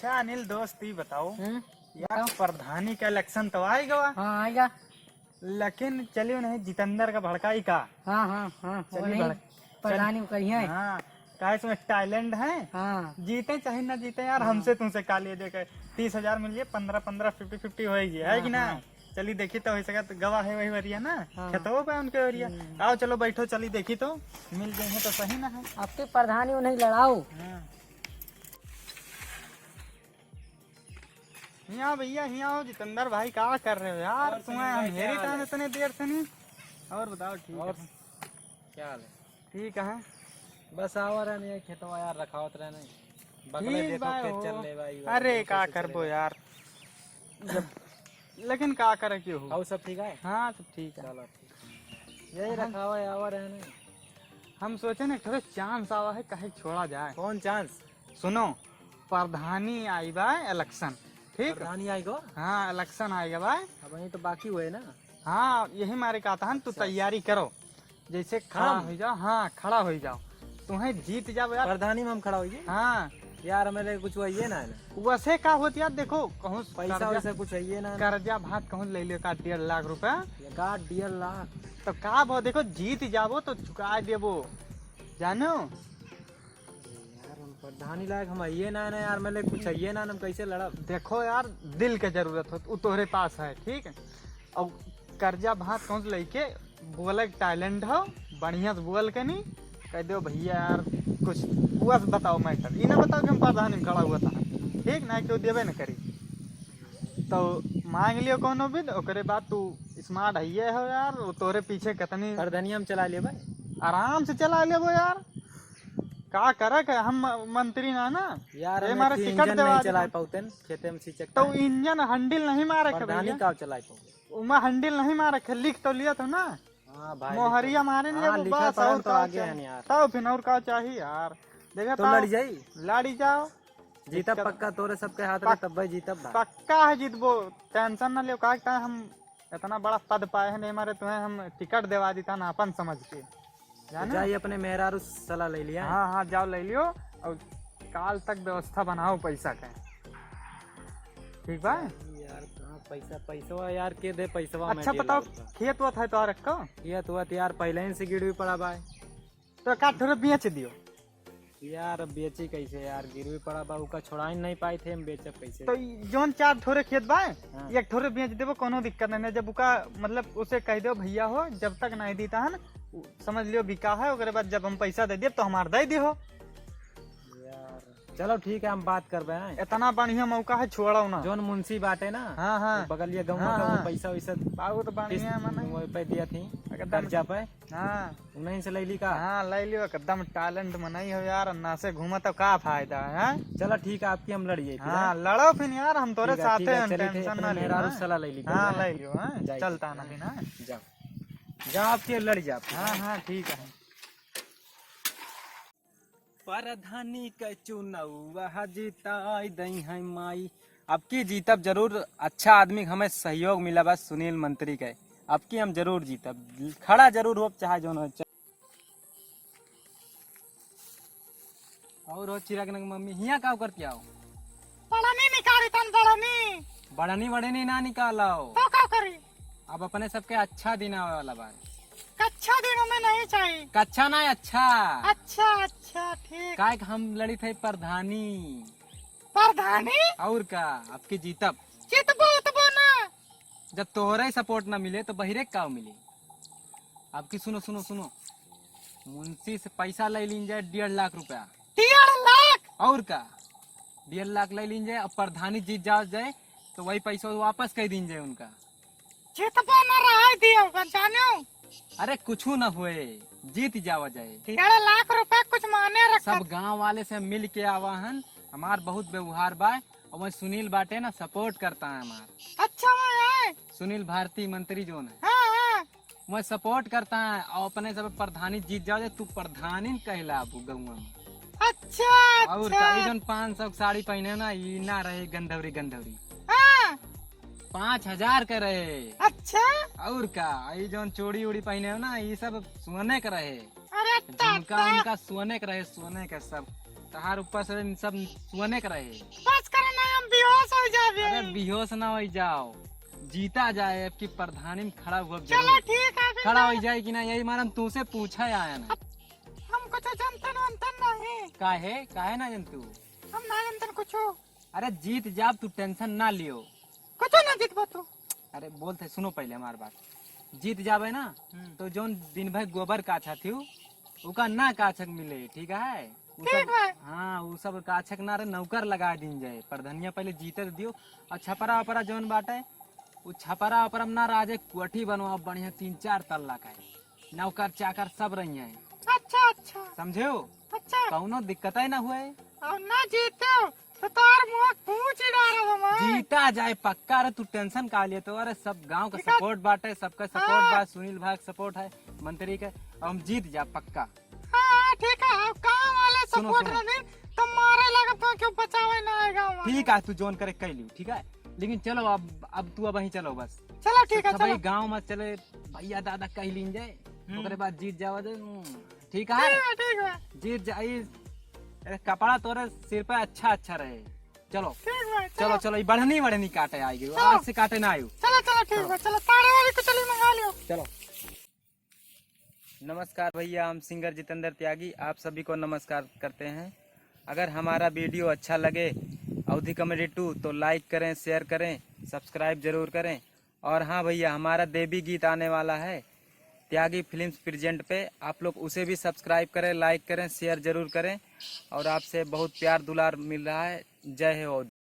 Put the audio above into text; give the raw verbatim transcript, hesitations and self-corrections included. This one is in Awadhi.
क्या अनिल दोस्त, ई बताओ हम्म, यार, बताओ। प्रधानी का election तो आइगा, हाँ, आइगा। लेकिन चलियो नहीं, जितेंद्र का भड़काई का? हाँ, हाँ, हाँ, चलिए वही भड़क-, प्रधानी चल-, कही है। हाँ, काहे इसमें talent है। हाँ। जीते चाहे ना जीते यार, हाँ। हमसे तुमसे का लिए देके तीस हजार मिल जाए, पन्द्रह पन्द्रह, fifty fifty होएगी, है हाँ, कि ना? हाँ। चली देखी तो, वैसे का तो गवा है वही वरिया ना, हाँ। खेतवा पे उनके वरिया। हम्म। आओ चलो बैठो, चली देखी तो, मिल जाए तो सही ना है। आपके प्रधानी उन्हें लड़ाओ। हाँ। हियाँ भैया, हियाँ हो जितेंद्र भाई, का कर रहे हो यार? और तुम्हें सुनील हम भाई, क्या हेरी हाल टाइम है? इतने देर से नहीं। और बताओ, ठीक और है? क्या हाल है? ठीक है। बस आवा रहने ये खेतवा यार, रखावत रहने। बगले ठीक देखो बा खेत हो। चल ले भाई, अरे देखो का कैसे करबो चले। यार, जब लेकिन का करे के हो? और सब ठीक है? हाँ, सब ठीक है। चलो ठीक है। यही हम रखावा है, आवा रहने। हम सोचे ना, थोड़े chance आवा है, कहीं छोड़ा जाए। कौन chance? सुनो, प्रधानी आई बा election, ठीक? प्रधानी आई गो? हाँ, election आइगा बा। अब यही तो बाकी हुए ना। हाँ, यही मारे का था, तू अच्छा। तैयारी करो, जैसे खड़ा हम? हो जाओ, हाँ, खड़ा हो जाओ, तुम्हें जीत जाओ यार। प्रधानी में हम खड़ा होइए? हाँ। यार, मेरे कुछ वही है ना, है ना। वैसे का होत यार, देखो, कहूँ पैसा कर्जा, वैसा कुछ है ये ना। कर्जा भात कहूँ ले लियो का डेढ़ लाख रुपया? ये का डेढ़ लाख? तो का भो, देखो, जीत जाबो तो चुका देबो, जानो? यार, हम प्रधानी लायक हम आइए ना, ना यार, मैं ले कुछ आइए ना, हम कैसे लड़ब? देखो यार, दिल के जरूरत हो, उ तोहरे पास है, ठीक है? और कर्जा भात कौन से लेके बोले के talent हो, बढ़िया से बोल के नहीं, कह दो भैया यार, कुछ हुआ से बताओ matter, ई ना बताओ कि हम प्रधानी में खड़ा हुआ था, ठीक ना, क्यों देवे न करी। तो मांग लियो कोनो बिद, ओकरे बाद तू smart हइये हो यार, वो तोरे पीछे कितनी प्रधानिया हम चला लेबे। आराम से चला लेबो यार। का करे के, हम मंत्री ना ना। यार, ये हमें हमारे फिर टिकट इंजन देवा नहीं चला देता। पाउते न, खेते में सिंचक तो का। इंजन handle नहीं मारे के प्रधानी भैया। का चला पाउते? उमा handle नहीं मारे के, लिख तो लिया तो ना। हाँ भाई, मोहरिया लिखा मारे हाँ, लेबो लिखा बस, पढ़ल और तो का आगे चाही? हैं यार। तब फिर और का चाही यार? देखा तो था, लड़ जाई? लड़ी जाओ। जीतब दिक्कत पक्का, तोरे सबके हाथ पक-, में तब्बे जीतब भाई। पक्का है जीतबो, tension ना लियो। का, का हम इतना बड़ा पद पाए हैं, नहीं मारे तुम्हें हम टिकट देवा देता ना अपन समझ के, तो जाने? जाई अपने मेहरारू से सलाह ले लिया। हाँ, हाँ, जाओ ले लियो और काल तक व्यवस्था बनाओ पैसा के, ठीक बा? यार, कहाँ पैसा, पैसवा यार के दे पैसवा में अच्छा, जेल बताओ, लागल बा। खेत वत है तो रखो? खेत वत यार पहले ही से गिरवी पड़ा बा। तो का थोड़े बेच दियो। यार, अब बेची कैसे यार, गिरवी पड़ा बा, उका छोड़ाई नहीं पाई थे, हम बेचब कैसे? तो ई जौन चार ठोरे खेत बा, हाँ। एक ठोरे बेच देबो, कोनो दिक्कत नहीं है। जब उका, मतलब, उसे कह दो, "भैया हो, जब तक नहीं दीता है ना, उ-, समझ लियो बिका है, ओकरे बाद जब हम पैसा दे देब, तो हमार दे दिहो।" यार, चलो ठीक है, हम बात करबे हैं। इतना बढ़िया मौका है, छोड़ो ना। जौन मुंशी बाटे ना, हाँ, हाँ। वो बगलिया गाँव हाँ, का, वो हाँ। पैसा वैसा बाबू तो बढ़िया किस्त है, मने। वो पे दिया थी, एकदम। कर्जा पे। हाँ। उन्हीं से ले ली का? हाँ, ले लियो, एकदम talent मनई हो यार, अन्ना से घूमत तो का फायदा है, हाँ? चलो ठीक है, आपकी हम लड़िए फिर, हाँ, हैं? लड़ो फिर यार, हम तोरे ठीक है, साथे ठीक है, हैं, चलिए, tension अपने ना लियो, मेहरारू हाँ? सलाह ले ली हाँ, पहले, ले लियो, हाँ? जाइए। चलता ना फिर, हाँ? जाओ, जाओ, आपके लड़ जाओ फिर, हाँ, हैं? हाँ, ठीक है। परधानी के चुनौवा जिताई दई है माई। अब की जीतब जरूर, अच्छा आदमी के हमें सहयोग मिला बा सुनील मंत्री के। अब की हम जरूर जीतब, खड़ा जरूर होब, चाहे जौन हो। और हो चिराग नंग मम्मी, हियाँ का करती आओ? बढ़नी निकाली तन बढ़नी। बढ़नी वढ़नी ना निकालो। तो का करी? अब अपने सबके अच्छा दिन आवे वाला बा। कच्छा दिन हमें नहीं चाहिए। कच्छा ना, अच्छा। अच्छा, अच्छा, ठीक। काहे कि हम लड़ी थे प्रधानी। प्रधानी? और का, अब की जीतब। जीतबो उतबो ना। जब तोहरे support ना मिले तो बहिरे का मिले? अब की सुनो, सुनो, सुनो, मुंशी से पैसा ले लीन जाए डेढ़ लाख रुपया। डेढ़ लाख? और का, डेढ़ लाख ले लीन जाए, अब प्रधानी जीत जाओ जाए तो वही पैसा वापस कर दीन जाए उनका। जीतबो न रहा दियो, जानो। अरे कुछू न होए, जीत जावा जाए। डेढ़ लाख रुपया कुछ माने रखा। सब गांव वाले से मिल के आवा हन, हमार बहुत व्यवहार बा, और वही सुनील बाटे ना, support करता है हमार। अच्छा, वही है। सुनील भारती मंत्री जोन है। हाँ, हाँ। वह support करता है, और अपने सब प्रधानी जीत जाओ, तू प्रधानी कहलाबू गौवा में। अच्छा, और अच्छा। का, ई जौन पाँच सौ के साड़ी पहने ना, ई ना रहे गंधौरी, गंधौरी। हाँ। पाँच हजार के रहे। अच्छा। और का, ई जौन चूड़ी उड़ी पहने हो ना, ई सब सोने के रहे। अरे झुमका ताता। उनका सोने के रहे, सोने के सब। तहार ऊपर से सब सोने के रहे। बस करो ना, बेहोश हो जाबे। अरे बेहोश ना हो जाओ, जीता जाए, अब की प्रधानी में खड़ा हुआ चलो जरूर। ठीक है, फिर खड़ा मैं हो जाए कि ना, यही मारे हम तुमसे पूछे आया ना। हम कुछ जनतन वंतन नहीं। काहे, काहे ना जनतू? हम ना जनतन कुछ। अरे जीत जाब, तू tension ना लियो। कुछ ना जीतबो तू। अरे बोलते सुनो पहले हमार बात। जीत जाबे ना, हम्म। तो जौन दिन भर गोबर काछा थी, उका ना काछक मिले, ठीक है? उ ठीक सब, है। हाँ, उ सब काछक ना रे, नौकर लगा दीन जाए। प्रधनिया पहले जीते तो दियो। और छपरा उपरा जौन बाटे, उ छपरा उपरा में ना राजे कोठी बनवाओ बढ़िया, तीन चार तल्ला का है। नौकर चाकर सब रही हैं। अच्छा, अच्छा। समझे हो? अच्छा। कौनो दिक्कत ही ना हुए। और ना जीते हो, तो तार मुँह पूछ ही डालो हमारे। जीता जाए पक्का रे, तू tension का लिए तो। अरे सब गांव का ठीक है। Support बाटे, सबका support हाँ। बा, सुनील भाई का support है, मंत्री का, और हम जीत जा पक्का। हाँ, ठीक है, अब गाँव वाले सुनो, support सुनो। ना दे, तो मारे लगे तो क्यों बचावे ना आएगा हमारे। ठीक है, तू जौन करे कह लियो, ठीक है, लेकिन चलो अब, अब तू अब वहीं चलो बस। चलो ठीक है, सब चलो। गाँव में चले, भैया दादा कह लीन जाए, हम्म। ओकरे बाद जीत जावा दे, हम्म, ठीक है? ठीक है, ठीक है। जीत जाई, ए, कपड़ा तोरे सिर पे अच्छा अच्छा रहे। चलो, ठीक है, चलो, चलो। चलो, ये बढ़नी बढ़नी काटे आएगी, चलो। आज से काटे ना आयु। चलो, चलो, ठीक चलो। है, चलो, साड़ी वाड़ी को चलिए मंगा लियो। चलो। नमस्कार भैया, हम singer जितेंद्र त्यागी आप सभी को नमस्कार करते हैं। अगर हमारा video अच्छा लगे, अवधी comedy two, तो like करें, share करें, subscribe जरूर करें। और हाँ भैया, हमारा देवी गीत आने वाला है त्यागी Films Present पे, आप लोग उसे भी subscribe करें, like करें, share जरूर करें। और आपसे बहुत प्यार दुलार मिल रहा है। जय हो।